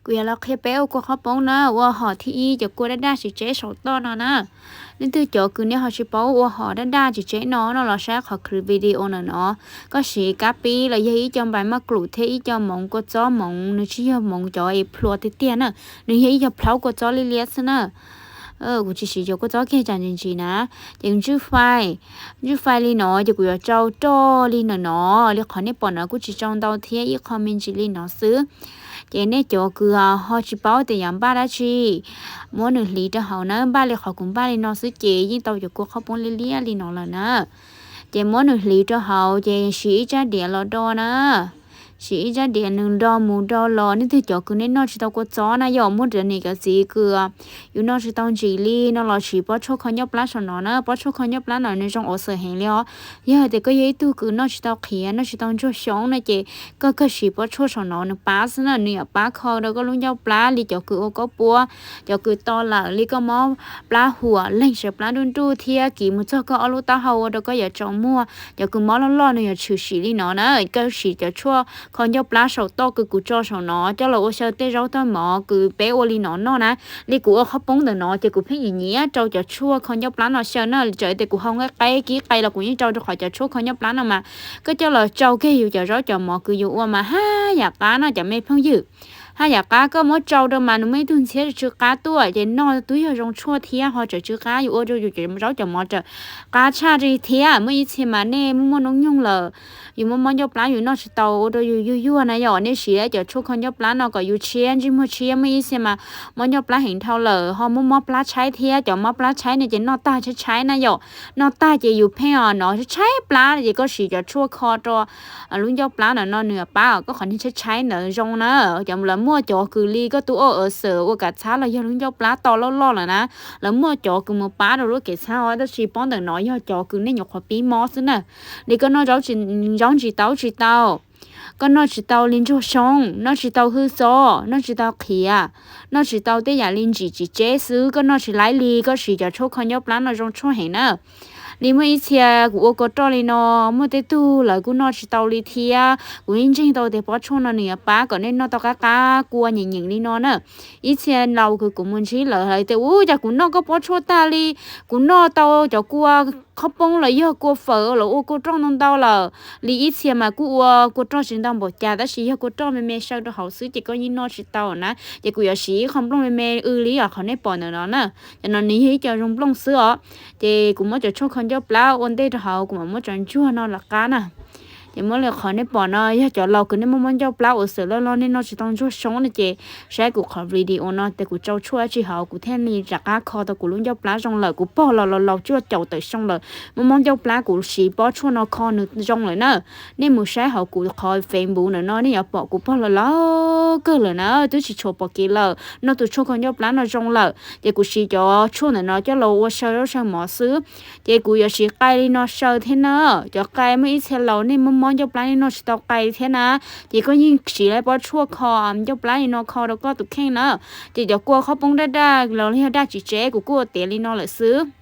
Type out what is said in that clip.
Kuv yuav los qhia peb ua kua qhaub poob na, ua hom thib ib cov kua daj daj tsis tseb saum toj no na. Leej twg cov kws nej ho tsis paub ua hom daj daj tsis tseb no no los saib qhov clip video ntawm no. Koj siv kab pib los yog ib co npais maj klum thiab ib co moov kua txob, moov nws tsis yog moov cov es plhuav tiag tiag na, nws yog ib co plhaub kua txob liab liab xwb na. Kuv tsis siv cov kua txob kiag tsam ntsis ntsis na. Ces ntswj fai, ntswj fai li no ces kuv yuav tsau roj li ntawm no, li qhov nej pom no kuj tsis tsau ntau thiab, ib qho me ntsis li no xwb. Ces nej cov kws ho tsis paub tias yuav npaj dab tsi, muab nws hliv rau hauv na, npaj li qhov kuv npaj li no xwb ces yeej tau cov kua qhaub poob liab liab li no lawm na. Ces muab nws hliv rau hauv ces siv ib tsab diav los do na. Siv ib tsab diav nws do mus do los, nej twg cov kws nej noj tsis tau kua txob na, yog muaj cov niam cov txiv kws yus noj tsis tau ntsim li no los siv pob tshuaj kho ncauj plab saum no na. Pob tshuaj kho ncauj plab no nws zoo awesome heev li os. Yog tias koj yog ib tug kws noj tsis tau qhiav, noj tsis tau ntsuag xyoob no ces koj kawg siv pob tshuaj saum no nws pab xwb na, nws yuav pab kho rau koj lub ncauj plab li cov kws ua koj puab, cov kws to lawm li koj mob plab huam, leeg sawv plab nruj nruj thiab kiv mus txog koj ob lub taub hau ua rau koj yuav tsaus muag, cov kws mob loj loj nws yuav tshwm sim li no na. Koj siv cov tshuaj kho ncauj plab saum toj kws kuv tso saum no coj los ua xyaw tej zaub toj mov kws peb ua li no noj na. Li kuv ua qhaub poob ntawm no ces kuv pheej nyiam nyiam rau cov tshuaj kho ncauj plab no xyaw na, txawm tias kuv hau nqaij qe kib qe los kuv yeej rau rau qhov cov tshuaj kho ncauj plab no mas koj coj los tsau kiag yus cov zaub cov mov kws yus ua mas haj yam qab no cov me phooj ywg. Haj yam qab, koj muab tsau rau mas nws muaj ib tug ntxhiab tsw qab tuaj ces noj twb yog zoo tshuaj thiab ho tseem tsw qab, yus ua rau yus cov zaub cov mov tseem qab tshaj li thiab. Muaj ib txhia mas nej muaj muaj noob nyoog lawm, yus mob mob ncauj plab yus noj tsis tau ua rau yus yuag yuag na yom, nej siv cov tshuaj kho ncauj plab no kom yus tshiab ntsej muag tshiab. Muaj ib txhia mas mob ncauj plab heev dhau lawm ho muaj mob plab tshaib thiab, cov mob plab tshaib no ces noj tag tshaib tshaib na yom, noj tag ces yus pheej os nov tshaib plab ces koj siv cov tshuaj kho rau lub ncauj plab ntawm no nws pab koj qhov niag tshaib tshaib ntawd zoo na. Cov lawv muaj cov kws li koj tub ua awsam ua kav txhab los yog lub ncauj plab to loj loj lawm na, lawv muaj cov kws mus pab rau lub kev txhab os, tab sis pob ntawm no yog cov kws nej nyuam qhuav pib mob xwb na. Li koj noj zaub ntsis taub tsis tau, koj noj tsis tau li ntsuag xyoob, noj tsis tau hwj xob, noj tsis tau qhiav, noj tsis tau tej yam li ntsim tsis tseb xwb, koj noj tsis laib li, koj siv cov tshuaj kho ncauj plab no zoo tshuaj heev na. Li muaj ib txhia kuv ua kua roj li no, muaj tej tug lawv kuj noj tsis tau li thiab. Kuv yeej ntseeg tau tias pob tshuaj no nws yuav pab kom nej noj tau qab qab kua nyeem nyeem li no na. Ib txhia laus kws kuv mus ntsib lawv hais tias, ub, cas kuv noj koj pob tshuaj tag li, kuv noj tau cov kua qhaub poob los yog kua fawm los ua kua roj ntau ntau lawm. Li ib txhia mas kuj ua kua roj tsis ntau npaum cas tab sis yog kua roj me me xyaw rau hauv xwb ces koj yeej noj tsis tau na. Ces kuv yuav siv ib qho nplooj me me w li os qhov nej pom ntawm no na. Cov no nws yog ib co zoo nplooj xwb os. Ces kuv muab cov tshuaj kho ncauj plab ua ntej rau hauv kuv mam muab cov ntsuag no los qab na. Ces muab li qhov nej pom no yog cov laus kws nej muaj mob ncauj plab ua xwm loj loj nej noj tsis tau ntsuag xyoob no ces saib kuv qhov video no tias kuv tsau tshuaj dab tsi hauv kuv thiaj li rov qab kho tau kuv lub ncauj plab zoo lawm. Kuv pog los los laus cuaj caum tawm xyoo lawm, mob mob ncauj plab kuv siv pob tshuaj no kho nws zoo lawm na. Nej mus saib hauv kuv qhov Facebook ntawm no nej yuav pom kuv pog los laus kawg lawm na, twb tsis tshua pom kev lawm, noj tus tshuaj kho ncauj plab no zoo lawm ces kuv siv cov tshuaj ntawm no coj los ua xyaw zaub xyaw mov xwb. Ces kuv yuav siv qai li no xyaw thiab na. Cov qai muaj ib txhia laus nej mob mob ncauj plab nej noj tsis tau qai thiab na, ces koj yeej siv lawv pob tshuaj kho ncauj plab li no kho rau koj tus kheej na. Ces cov kua qhaub poob daj daj los yog daj tsis tseb kuv kuj ua tiav li no lawm xwb.